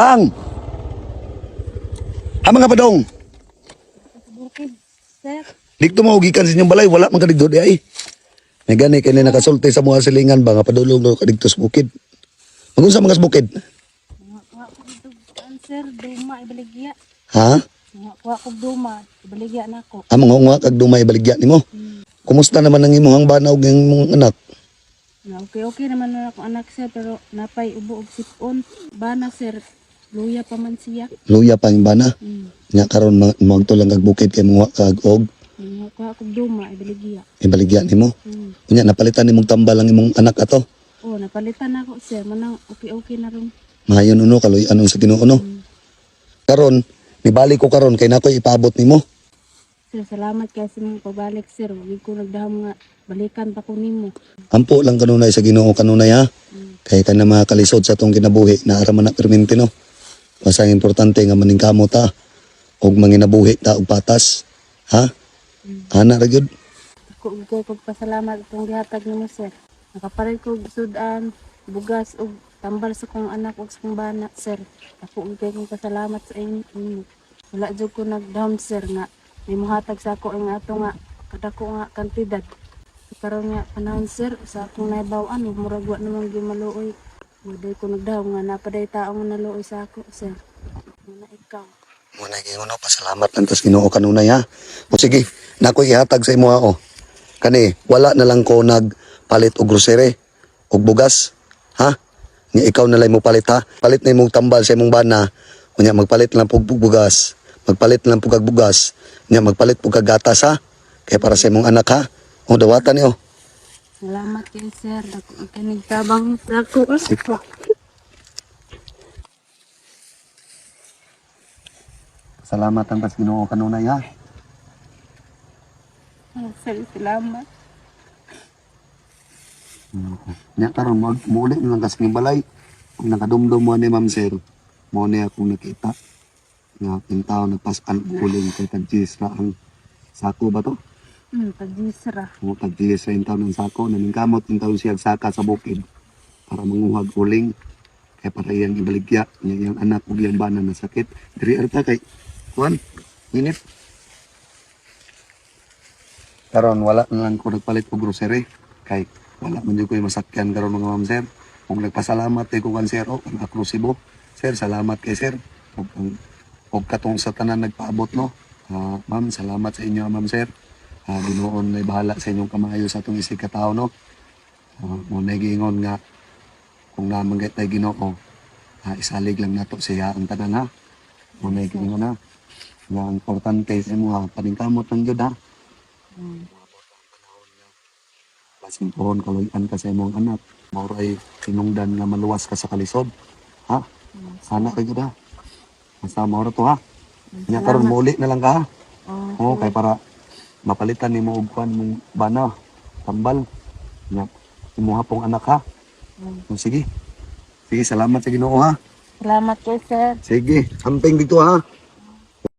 Bang! Ha mga padong, Bukid, sir. dito mo gikan sa inyong balay, wala man ka didto di ay. May gani kay ni nakasulti sa mga silingan ba nga padulong daw ka didto sa bukid. Magunsa mga sa bukid? Mga kuha ko dito, kuan, sir, duma, ibaligya. Ha? Mga kuha ko duma, ibaligya na ako. Ah, mangunguha kag dumay baligya nimo. Kumusta naman ang imong bana ug ang imong anak? Na okay, okay naman na akong anak, sir, pero napay ubo og sipon. Bana, sir, luya pa man siya. Luya pa ang bana. Nya karon magto lang kag bukid kay manguha kag og Mga kuha ko duma, ibaligya. ibaligya nimo. Unya napalitan nimong tambal ang imong anak ato. Oh, napalitan na ako, sir. Manang okay, okay na ron. Maayon uno kaloy anong sa Ginoo no. Karon nibalik ko karon kay nakoy ipaabot nimo. Sir, salamat kay sa mga pabalik, sir. Wag ko nagdahom nga balikan pa ko nimo. Ampo lang kanunay sa Ginoo kanunay ha. Kay kana mga kalisod sa atong kinabuhi na ara man na perminti no. Basta ang importante nga maningkamot ta og manginabuhi ta og patas. Ha? Ana ra gyud. Ako og kay pagpasalamat itong gihatag nimo, sir. Nakapalit ko og sudan, bugas ug tambal sa kong anak ug sa kong bana, sir. Ako og kay kong pasalamat sa inyo. Wala jud ko nagdahom, sir, nga may muhatag sa ako ang ato nga kadako nga kantidad. Karon nga panahon, sir, sa akong naibaw-an murag wa naman gyud maluoy. Waday ko nagdahom nga napaday tao nga naluoy sa ako, sir. Muna ikaw. Muna ginoo, pasalamat lang tas Ginoo kanunay ha. O sige, nakoy ihatag sa imo ha o. Kani wala na lang ko nagpalit og grocery og bugas ha. Nga ikaw na lang mo palit ha. Palit na imong tambal sa imong bana. Unya magpalit lang pug bugas. Magpalit lang pug kag bugas. Unya magpalit pug kag gatas ha. Kay para sa imong anak ha. O dawatan ni o. Salamat kay sir. Dako ang kanigtabang sa ako. Salamat ang tas Ginoo kanunay ha. Ah, sir, salamat. Nya karon mag muuli na lang kasi balay. Kung nakadumdum mo ni Ma'am Sir, mo ni akong nakita. Nga pintaw nagpasan uling kay tag ra ang sako ba to? Pag-gisra. Mo tag ra yung taon ng sako, naningkamot yung taon siya saka sa bukid para manguhag uling kay para iyang ibaligya niya iyang anak ug iyang bana na sakit. Diri arta kay kuan init. Karon wala na lang ko nagpalit og grocery kay wala man jud ko'y masakyan karon mga ma'am sir. Kung nagpasalamat kay ko kan sir o ang akrusibo. Sir, salamat kay sir. Og og katong sa tanan nagpaabot no. Ah, ma'am, salamat sa inyo ma'am sir. Ah, Ginoon ay bahala sa inyong kamayo sa atong isig katawo no. Mo na giingon nga kung namanggit tay Ginoo, isalig lang nato siya ang tanan ha. Mo na giingon ha. Nga ang importante sa imo ha, paningkamot lang gyud ha. Basin pohon kaloy-an ka sa imong anak. Mao ay tinungdan nga maluwas ka sa kalisod. Ha? Sana kay gyud ha. Basta mao ra to ha. Nya karon muli na lang ka ha. Oh, Oo, kay para mapalitan nimo og kuan mong bana, tambal. Nya imuha pong anak ha. O, sige. Sige, salamat sa Ginoo ha. Salamat kay sir. Sige, amping dito ha.